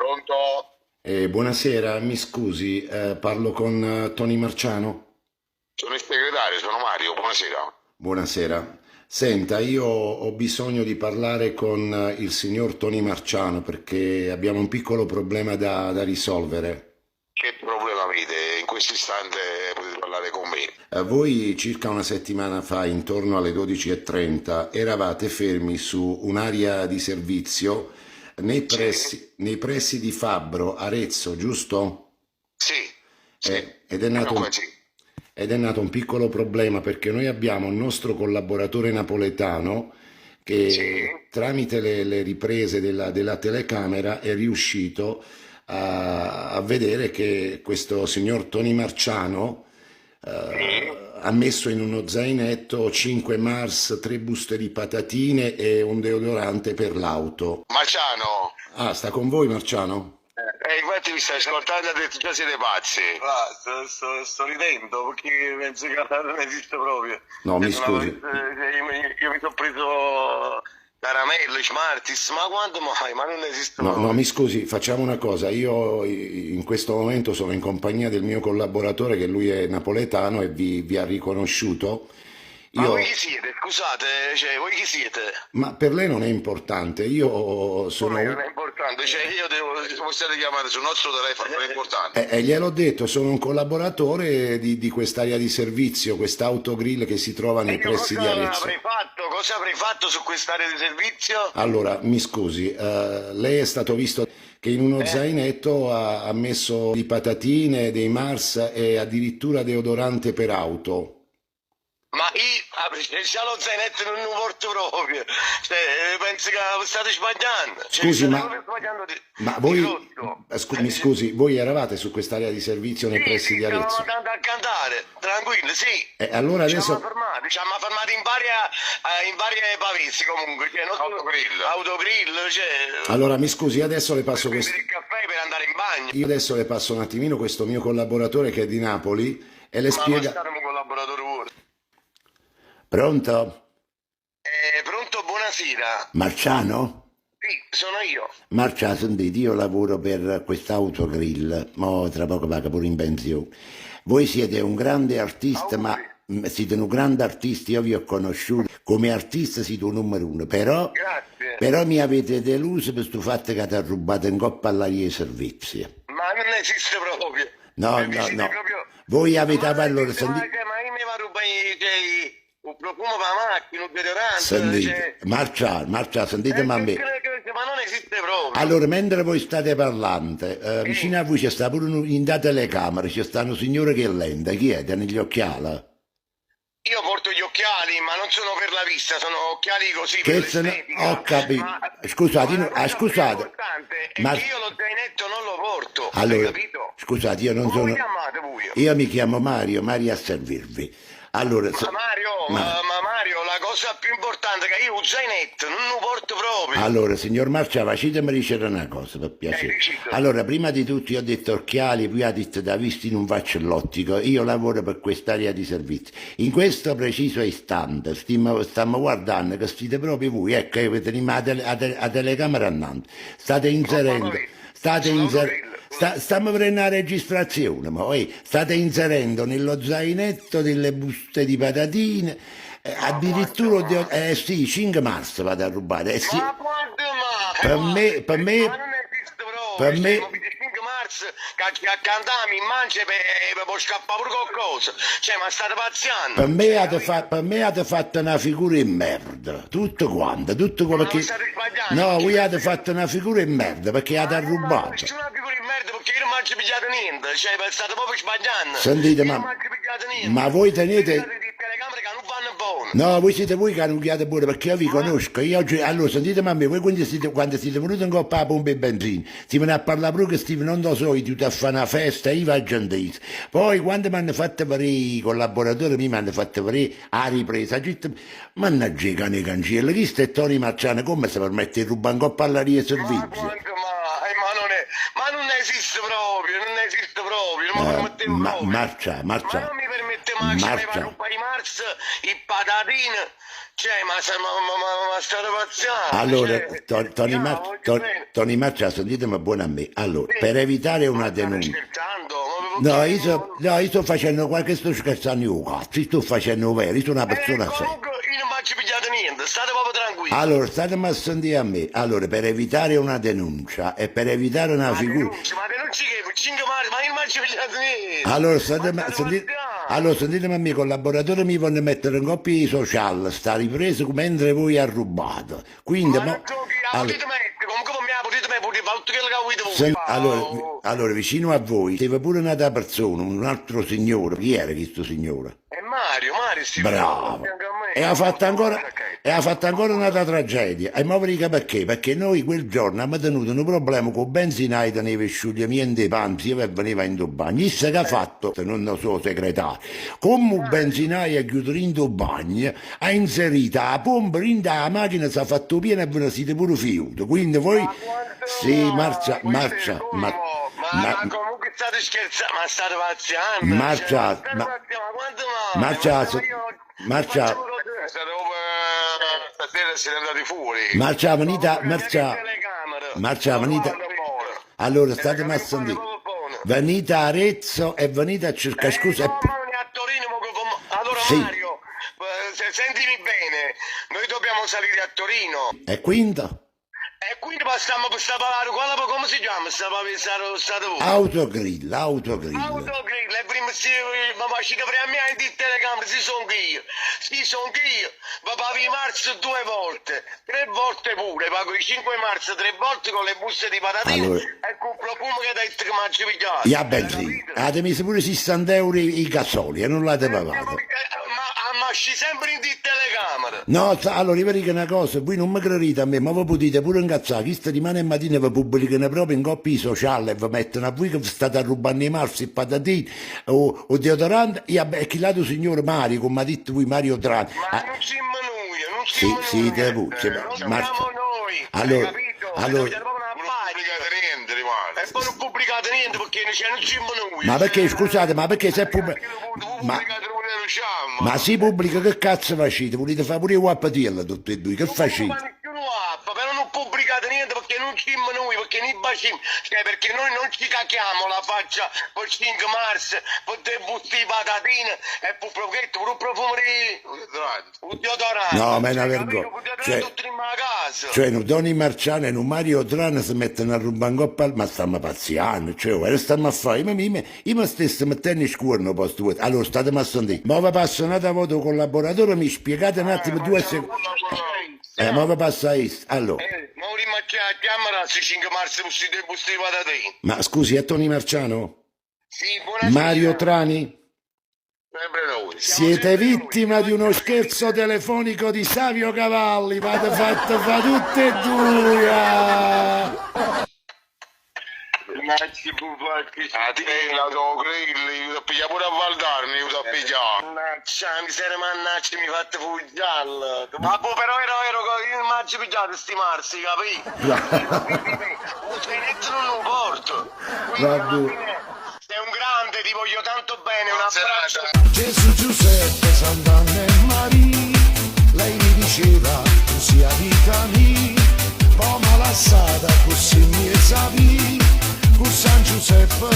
Pronto? Buonasera, mi scusi, parlo con Tony Marciano? Sono il segretario, sono Mario, buonasera. Buonasera. Senta, io ho bisogno di parlare con il signor Tony Marciano perché abbiamo un piccolo problema da risolvere. Che problema avete? In questo istante potete parlare con me. Voi circa una settimana fa, intorno alle 12:30, eravate fermi su un'area di servizio nei Sì? pressi, nei pressi di Fabbro, Arezzo, giusto? Sì, sì, Ed è sono nato un, qua, sì. ed è nato un piccolo problema perché noi abbiamo un nostro collaboratore napoletano Sì? che tramite le riprese della telecamera è riuscito a vedere che questo signor Tony Marciano Sì? ha messo in uno zainetto 5 Mars, 3 buste di patatine e un deodorante per l'auto. Marciano, Ah, sta con voi Marciano? Infatti mi stai ascoltando e ha detto già siete pazzi. Ah, sto ridendo perché penso che non esiste proprio. No, Cioè, mi sono scusi. io mi sono preso caramello, Smarties, ma quando mai? Ma non esiste No, no, proprio. mi scusi, facciamo una cosa. Io in questo momento sono in compagnia del mio collaboratore, che lui è napoletano e vi ha riconosciuto. Ma voi chi Io, siete? Scusate, cioè, voi chi siete? ma per lei non è importante, io sono... Come non è importante? Cioè, io devo... Come state chiamando sul nostro telefono, non è importante. Gliel'ho detto, sono un collaboratore di quest'area di servizio, quest'autogrill che si trova E nei io pressi di cosa Arezzo. avrei fatto? Cosa avrei fatto su quest'area di servizio? Allora, mi scusi, lei è stato visto che in uno Eh? zainetto ha messo di patatine, dei Mars e addirittura deodorante per auto. Ma io, ah, perché già lo zainetto non lo porto proprio. Cioè, penso che state sbagliando. Cioè, vi Scusi, state ma, proprio sbagliando di, ma di voi, rotto. mi scusi, voi eravate su quest'area di servizio nei Sì, pressi sì, di stavamo Arezzo. andando a cantare, tranquilli, sì. E allora Ci siamo adesso, fermati, ci siamo fermati in varie pavesi comunque, cioè, non solo Autogrill. autogrill, cioè, allora mi scusi, adesso le per passo prendere questo, il caffè, per andare in bagno. io adesso le passo un attimino questo mio collaboratore che è di Napoli e le Ma spiega. passare un collaboratore vuole. Pronto? Pronto, buonasera. Marciano? Sì, sono io. Marcia, sentite, io lavoro per quest'autogrill, mo tra poco vado pure in pensione. Voi siete un grande artista, ma Auguri. siete un grande artista, io vi ho conosciuto come artista siete un numero uno, però, Grazie. però mi avete deluso per questo fatto che ti ha rubato in coppa all'aria i servizi. Ma non esiste proprio. No, Mi no, siete no. proprio. Voi avete Ma non allora, esiste, ma, sentite, cioè, ma io mi va a rubare cioè, un profumo per la macchina, un deodorante, sentite, cioè, Marcia, Marcia, sentitemi a me. ma non esiste proprio. Allora, mentre voi state parlando, vicino Sì. a voi c'è sta pure in da telecamera, c'è sta un signore che è lenta, chi è? Tiene gli occhiali. Io porto gli occhiali, ma non sono per la vista, sono occhiali così per Che sono... Ho l'estetica. capito. Ma, Scusate, ma io la ah, cosa più scusate, importante è ma che io lo zainetto non lo porto, hai allora, capito? scusate, io non Come vi sono... chiamate voi? Io mi chiamo Mario, Mario a servirvi. Allora, Ma Mario, ma- ma Mario, la cosa più importante è che io un zainetto non lo porto proprio. Allora, signor Marcia, facetemi dicere una cosa, per piacere. Dicito. Allora, prima di tutto io ho detto occhiali, poi ha detto da visti non faccio l'ottico, io lavoro per quest'area di servizio. In questo preciso istante stiamo guardando che siete proprio voi, ecco, che teniamo la telecamera andando. State inserendo, Vabbè, state inserendo... sull'autogrill. Stiamo prendendo la registrazione, ma poi state inserendo nello zainetto delle buste di patatine, Ma addirittura, quanto mai? sì, 5 marzo vado a rubare, sì, Ma quanto mai? per Ma, me, per ma me, non esiste per proprio. Cioè, me, ma il 5 marzo che andiamo in mancia e può scappare pure qualcosa. Cioè, ma state per pazziando. me Cioè, avete capito? per me avete fatto una figura in merda, tutto quanto, tutto quello Ma vi che... state sbagliando No, perché voi avete penso che. fatto una figura in merda perché avete Ma non ma rubato. nessuna figura di merda perché io non mi ci pigliato niente. Cioè, state proprio sbagliando. Sentite, Io non ma, mi ci pigliato ma niente. voi Voi tenete... state di telecamere che non vanno buone. No, voi siete voi che non pure perché io vi Ma conosco. Io oggi, allora, sentite a me, voi quando siete venuti in coppa a pompa e benzina, si viene a parlare pure che Steve non lo so, ti a fare una festa, io vado in tesa. Poi quando mi hanno fatto vedere i collaboratori, mi hanno fatto vedere la ripresa, ho detto, mannaggia i cani cancelli, chi sta è Tony Marciano, come si permette di rubare in coppa all'aria Ma servizio? quanto mai? Ma non esiste proprio, non esiste proprio, non mi permettevo Ma, proprio. marcia, Ma marcia, non mi permette mai, cioè, mi va a marcia. rubare i Mars, i patatine. Cioè, ma, se- ma, ma, ma, ma state pazziando? Allora, Cioè, Tony, io voglio bene. Tony Marciano, sentitemi buono a me. Allora, Sì. per evitare una Ma state denuncia. scherzando? Ma No, perché- io, no, io sto facendo qualche sto scherzando io, cazzo, io sto facendo vero, io sono una persona seria. Comunque io non mi ci pigliato niente, state proprio tranquilli. Allora, statemi a sentire a me. Allora, per evitare una denuncia e per evitare una Ma figura. denuncia, ma denuncia che? 5 marzo, ma io non mi ci pigliato niente. Allora, Ma statemi, state sentite, pazziando? allora, sentitemi a me, i collaboratori mi vogliono mettere in coppia i social, sta ripreso mentre voi ha rubato. Quindi, Ma mo- non so chi la allora, potete mettere, comunque non mi la potete mettere, potete fare tutto quello che volete voi. allora, Oh. allora, vicino a voi stava pure un'altra persona, un altro signore. Chi era questo signore? E Mario, Mario si Bravo. E ha fatto ancora, e ha fatto ancora un'altra tragedia. E mo vi dico perché? Perché noi quel giorno abbiamo tenuto un problema con il benzinaio teneva scioglimento dei panzi e veniva in bagno. Chissà che ha fatto, non lo so segretario, come il benzinaio è chiuso in bagno, ha inserito la pompa in la macchina, si è fatto piena e ve ne siete pure fiuto. Quindi voi... Ma quanto Sì, mai? marcia, Questo è marcia, il colmo. Ma, ma comunque state scherzando, ma state pazziando. Marcia, cioè, ma state ma- pazziando, ma quanto mai? Marcia, Ma se- io- marcia- facciamo così. Se dopo, stasera siete andati fuori. Marcia, venite, Comunque, marcia, neanche telecamera. marcia, venite. Guarda buono. Allora, statemi a Telecamera sentire. proprio buono. Venite a Arezzo e venite a cercare scusa. No, ma a Torino, ma allora Sì. Mario, sentimi bene, noi dobbiamo salire a Torino E quindi? e quindi passiamo per sta parlare, quella come si chiama? Sta per state voi? Autogrill, autogrill. Autogrill, e prima si, ma faccio che prima mia in telecamera, si sono io, si sono io, ma pago i marzo due volte, tre volte pure, pago i 5 marzo tre volte con le buste di patatine Allora- e con il profumo che hai detto che mi ha pigliato. Ya benzina. Avete messo pure 60 euro i gassoli e non l'avete pagato. Ma, ma sci sempre in telecamera. No, allora io vi dico una cosa, voi non mi credete a me, ma voi potete pure incazzare, chi sta rimane e mattina vi pubblicano proprio in coppia social e vi mettono a voi che vi state a rubare i marzi, i patatini o, o deodorante, e, e chi lato signor Mario, come ha detto voi Mario Draghi. Ma Ah, non siamo noi, non Sì, siamo sì, noi. te voi, sì, non ma- Marcia. siamo noi. Allora- hai capito? allora- Siamo proprio una Non pagina. pubblicate niente, rimane. E poi non pubblicate niente perché cioè, non siamo noi. Ma perché, scusate, ma perché se è pubblica... Ma, Pubblicate non ne riusciamo. ma si pubblica che cazzo facete? Volete fare pure guappatiella tutti e due, che Non facete? fa nessuno app, però non pubblicate niente perché non siamo noi, perché ne bacimo, cioè perché noi non ci cachiamo la faccia per 5 marzo, per te butti i patatine e per progetto, per un profumo di un deodorante. No, ma è una Cioè, vergogna. capito? Un deodorante Cioè- tutti in casa. Cioè, un Tony Marciano e un Mario Trana si mettono a rubare in coppa al... Ma stiamo pazziando, cioè, guarda, stiamo a fare. Io, io, io stesso mettendo in scuola posto vuoto. Allora, state a sentire. Ma vi passo un'altra volta un collaboratore, mi spiegate un attimo due secondi. Ma vi passa a est. Allora, Ma ora chiamala se 5 marzo per questi due busti di patatine. Ma scusi, è Tony Marciano? Sì, buonasera. Mario Trani? Sempre noi. Siete vittima di uno scherzo telefonico di Savio Cavalli, ma avete fatto fa tutte e due! ah! Ma ci può fare che A te l'autogrill, io ti pigliare pure a Valdarni, io ti pigliare. Mannaggia, miseria, mannaggia, mi fate fugiarlo. Ma boh, però ero, io non mi pigliato sti marzi, capì? Un zainetto non lo porto. Quindi Vabbè. alla fine sei un grande, ti voglio tanto bene, un abbraccio. Gesù Giuseppe, Sant'Anna e Maria, lei mi diceva tu sia vita mia, poi m'ha lasciata così mi sapi, con San Giuseppe.